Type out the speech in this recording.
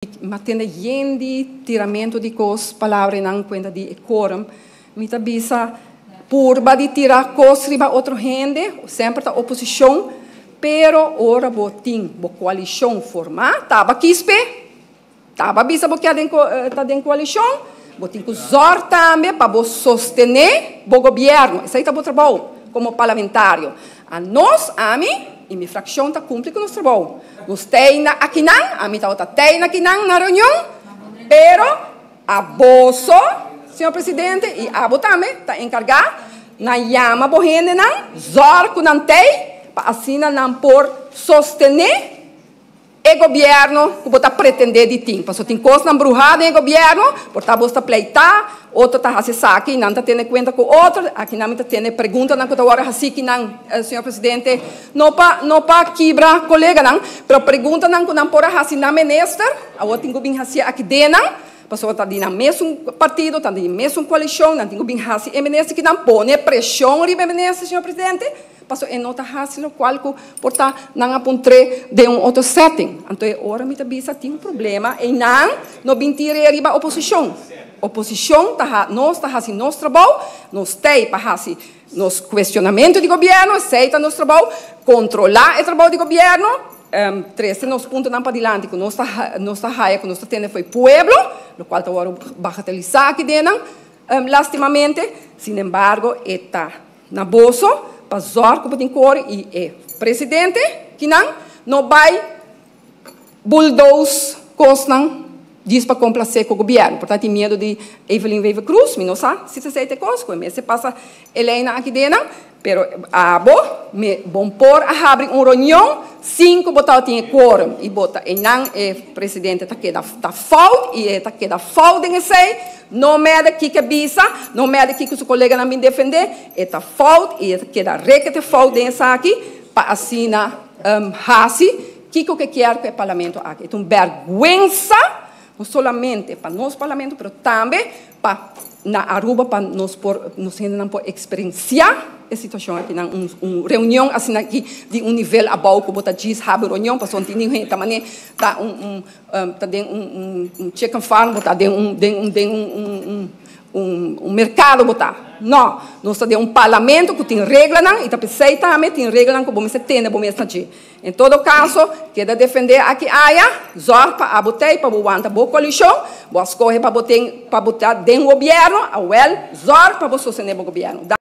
Mi a tende yen di tiramento di cos, palabranan cuenta di e quorum. Mi ta bisa purba di tira cos riba otro hende, semper ta oposicion, pero ora bo tin bo coalicion forma, taba kispe, taba bisa bo kier den ta den coalicion, bo tin cu zorg tambe pa bo sostene bo gobierno. Esey ta bo trabou como parlamentario. Anos, ami y mi fraccion ta cumpli cu nos trabou. Nos tey na akinan, ami tabata tey na akinan na reunion, pero aboso, señor presidente, y abo tambe ta encarga na yama bo hendenan, zorg cu nan tey, pa asina nan por sostene e gobierno cu bo ta pretende di tin. Pasobra tin cosnan bruha den e gobierno, por ta bos ta pleita, otro ta haci esaki, nan ta tene cuenta cu otro, akinan mi ta tene preguntanan cu ta worde haci kinan, señor presidente, no pa no pa kibra coleganan, pero preguntanan cu nan por a haci na minister, awor tin cu bin haci aki den nan, pasobra ta di nan mesun partido, ta di mesun coalicion, nan tin cu bin haci e minister kinan, pone presion riba e minister, señor presidente. Paso e no ta haci locual cu por ta nan a puntr'é den un otro setting. Anto e ora mi ta bisa tin un problema eynan no bin tir'é riba oposicion. Oposicion ta ha nos ta haci nos trabou, nos t'ey pa haci nos cuestionamento di gobierno, esey ta nos trabou, controla e trabou di gobierno, trece nos puntonan padilanti cu nos ta nos ta haya cu nos ta tende fo'i pueblo, locual ta worde bagatelisa aki den nan lastimamente. Sinembargo e ta Na boso pa zòrg ku bo tin kore i e presidente kinan no bai bulldoze kosnan djis pa komplasé ku gobièrnu. Por ta tin miedu di Evelyn Wever-Croes, mi no sa si ta esei ta e kos ku e mester pasa e leinan aki den nan, pero abo me bon por a habri un reunion sin ku bo tabatin e quorum i bo ta einan e presidente ta keda ta fout i e ta keda fout den esei. No merde kiko e bisa, no merde kiko su koleganan bin defendé, e ta fout i e ta keda rekete fout den esaki pa asina hasi kiko ke kier ku e parlamento aki. E ta un bèrgwensa no solamente pa nos parlamento pero tambe pa na Aruba pa nos por nos hendenan por eksperensiá e situashon aki nan un un reunion asina aki di un nivel abou ku bo ta djis habi reunion pasobra no tin niun hende ta manera ta un un Ta den un chicken farm bo ta, den un den un den un un un mercado bo ta. No, nos ta den un parlamento cu tin reglanan y ta p'esey tambe tin reglanan cu bo mester tene bo mes na dje. En todo caso, keda defende aki aya, zorg pa abo t'ey pa bo wanta bo coalicion, bo a scoge pa bo ten pa bo ta den gobierno, awel zorg pa bo sostene bo gobierno.